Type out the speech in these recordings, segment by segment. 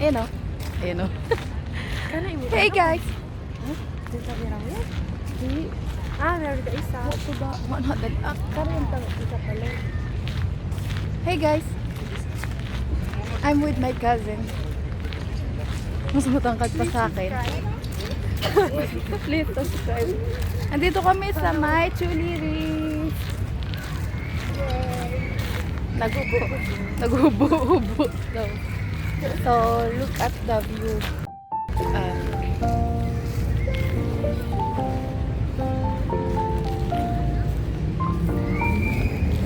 Ayan o. Ayan o. Hey guys! Meron ka isa. Ito ba? Manhattan. Karin ka isa pala. Hey guys! I'm with my cousin. Mas matangkad pa sa akin. Please subscribe. Andito kami sa My Chuliri. Naghubo-hubo daw. So, look at the view.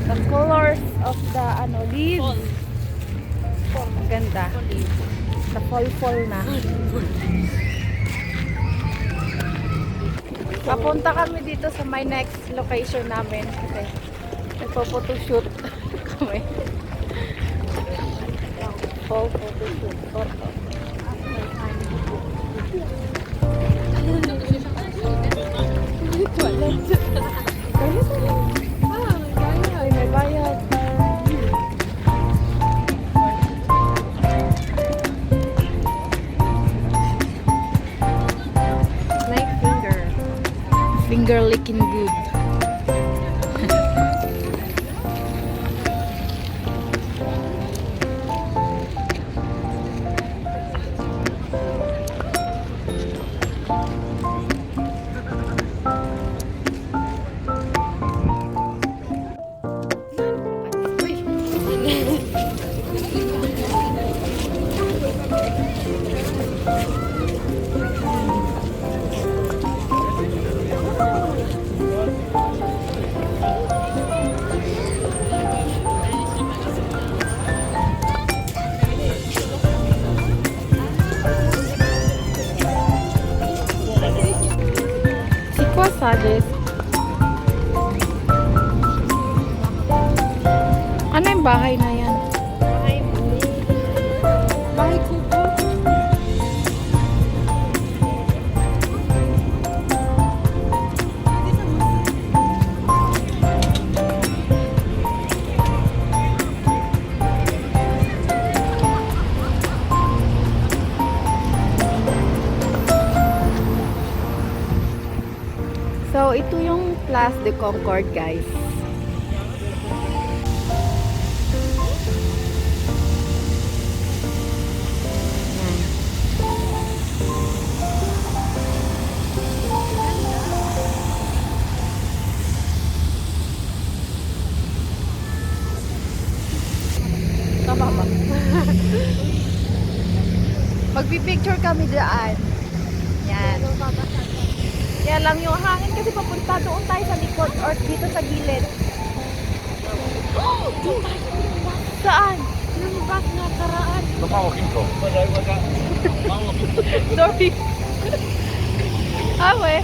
The colors of the leaves. Ang ganda. The fall na. Papunta kami dito sa my next location namin kasi nagpo-photoshoot kami. Fall photoshoot. May bayad. Like finger. Finger licking good. Sales. Ano yung bahay na yan? Bahay kubo. So, ito yung Place de Concord, guys. Tama ba? Magpipicture kami dyan. Yan. Kaya lang yung hangin kasi papunta doon tayo sa likod or dito sa gilid. Oh! Doon tayo. Saan? Yung bus na karaan. Sorry. Awe.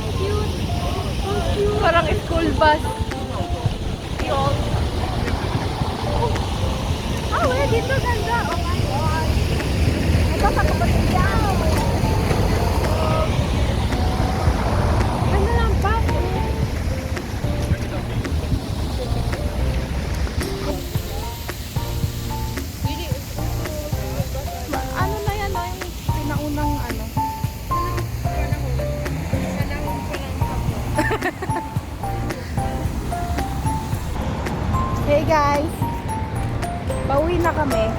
Parang school bus. Yun. Awe, dito ganda. Oh my God. Ito sa kapatid yan. Ano lang ba? Hey guys! Pauwi na kami.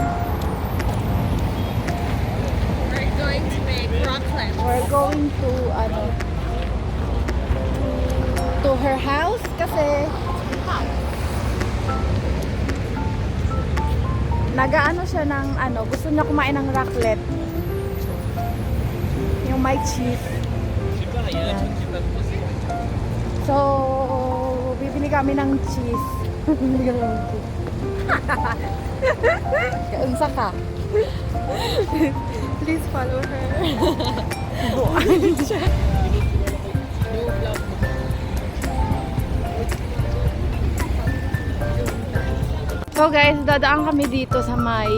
We're going to make raclette. We're going to, to her house kasi nagaano siya ng gusto niya kumain ng raclette. Yung may cheese. Yan. So, bibili kami ng cheese. Bibili kami ng cheese. Kaunsa ka? Please follow her. Buwan siya. So guys, dadaan kami dito sa may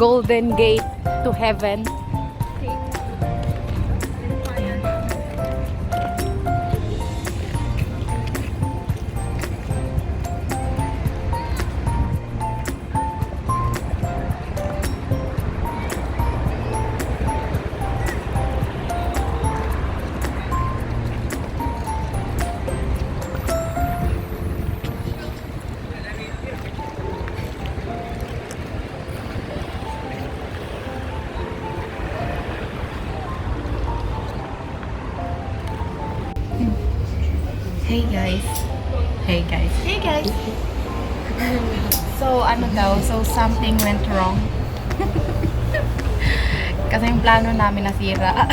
Golden Gate to Heaven. Hey guys. Hey guys. Hey guys. So something went wrong. Kasi yung plano namin nasira.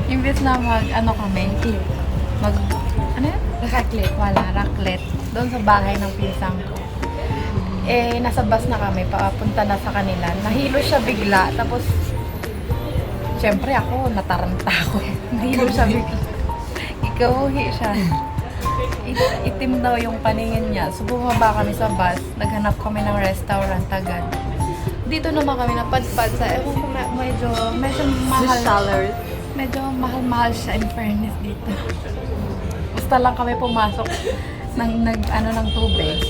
Imbes na raclette. Doon sa bahay ng pinsang ko. Eh, nasa bus na kami, papunta na sa kanila. Nahilo siya bigla, tapos syempre ako, nataranta ako. Nahilo siya bigla. Ikabuhi siya. Itim daw yung paningin niya. So, bumaba kami sa bus. Naghanap kami ng restaurant agad. Dito naman kami napadpad sa, ewan ko, medyo mahal. Medyo mahal siya in fairness dito. Basta lang kami pumasok ng tubig.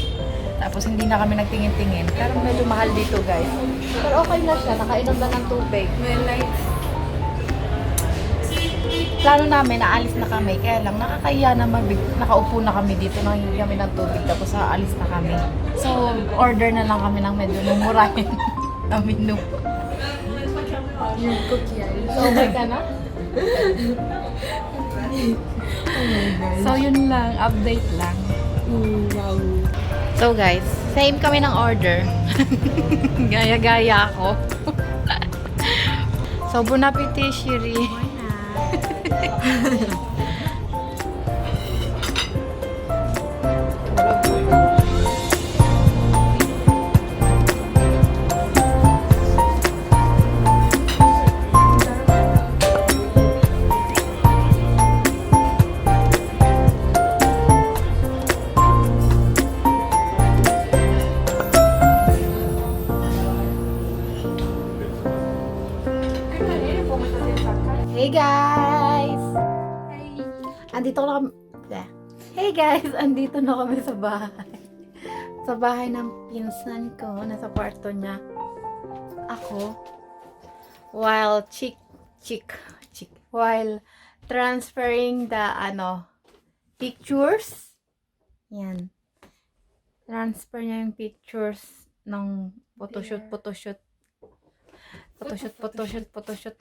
Tapos hindi na kami nagtingin-tingin. Pero medyo mahal dito, guys. Pero okay na siya. Nakainom na ng tubig. May lights. Plano namin, naalis na kami. Kaya lang, nakakahiya na nakaupo na kami dito. Nangingi kami ng tubig. Tapos aalis na kami. So, order na lang kami ng medyo mumurahin na menu. Yung cookie. So, okay ka na? So, yun lang. Update lang. Wow. So, guys, same kami ng order. Gaya-gaya ako. So, bon appetit, Shiri. Hey guys! Andito na kami. Hey guys! Andito na kami sa bahay. Sa bahay ng pinsan ko. Nasa kwarto niya. Ako. While while transferring the pictures. Yan. Transfer niya yung pictures ng photoshoot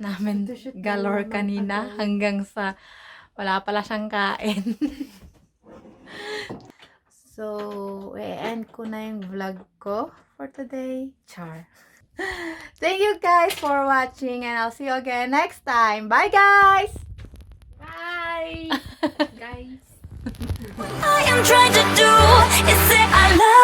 namin galore kanina hanggang sa wala pala siyang kain. So, i-end ko na yung vlog ko for today. Char. Thank you guys for watching and I'll see you again next time. Bye guys! Bye! Guys. I am trying to do is say I love